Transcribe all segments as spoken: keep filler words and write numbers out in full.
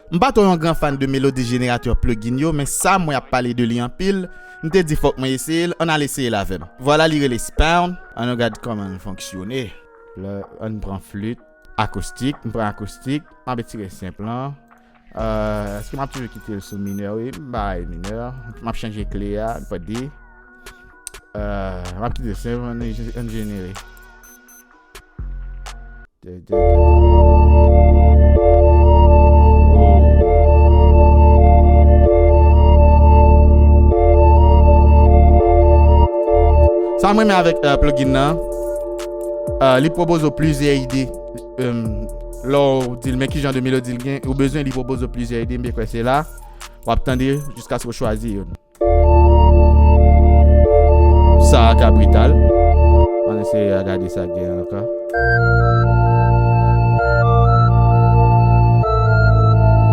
M pa twò yon gran fan de melodi jeneratè plugin yo, men sa m wè ap pale de li anpil, m te di fòk mwen eseye l, ann al eseye l avè m. Vwala, li rele Spawn, ann nou gad kòman l fonksyone. La, ann pran flit, akoustik, m pran akoustik, m ap etire senp lan. Euh, èske m ap toujou kite l sou minè? Wi, m bay minè. M ap chanje kle a, nenpòt de. Euh, m ap kite l senp, ann, ann jenere. Sa mwen renmen avèk, euh, plugin nan, euh, li pwopoze w plizyè ide. Euh, lè w di l men ki jan de melodi l gen, ou bezwen, li pwopoze w plizyè ide, m byen kwè se la w ap tande jiskaske w chwazi youn. Sa a ka brital. Ann eseye a gade sa k gen ankò.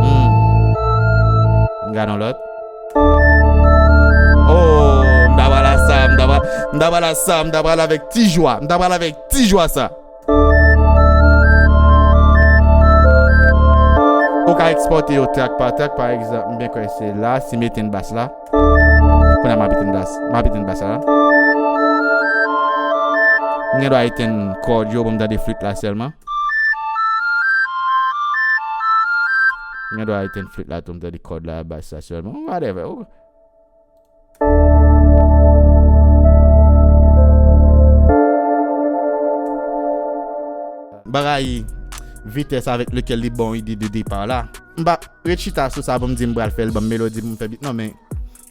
Hmm. Ann gade yon lòt. Oh, m ta pral a sa, m ta pral, m ta pral a sa, m ta pral avèk ti jwa, m ta pral avèk ti jwa sa. Ou ka ekspòte yo trak pa trak, pa egzanp, m byen kwè se la, si m etenn bas la. Kounye a m ap etenn bas, m ap etenn bas la. M gen dwa etenn kòd yo pou m tande flit la sèlman. M gen dwa etenn flit la tou, m tande kòd la, bas la sèlman. Whatever. Bagay vitès avèk lekel li ba w ide de depa la. M pa ret chita sou sa pou m di m pral fè l, ban m melodi pou m fè bit. Non, men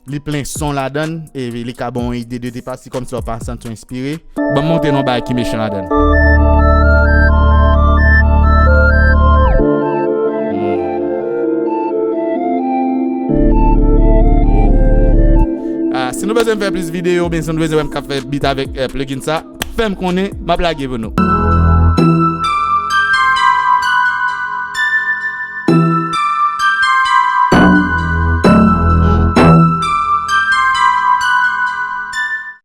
li plen son ladan l, e li ka ba w ide de depa, se kòmsi w pa santi w enspire. Ban m montre nou bagay ki mechan ladan l. Ah, si nou bezwen m fè plis videyo, oubyen si nou bezwen wè m k ap fè bit avèk, eh, plugin sa, fè m konnen, m ap lage pou nou.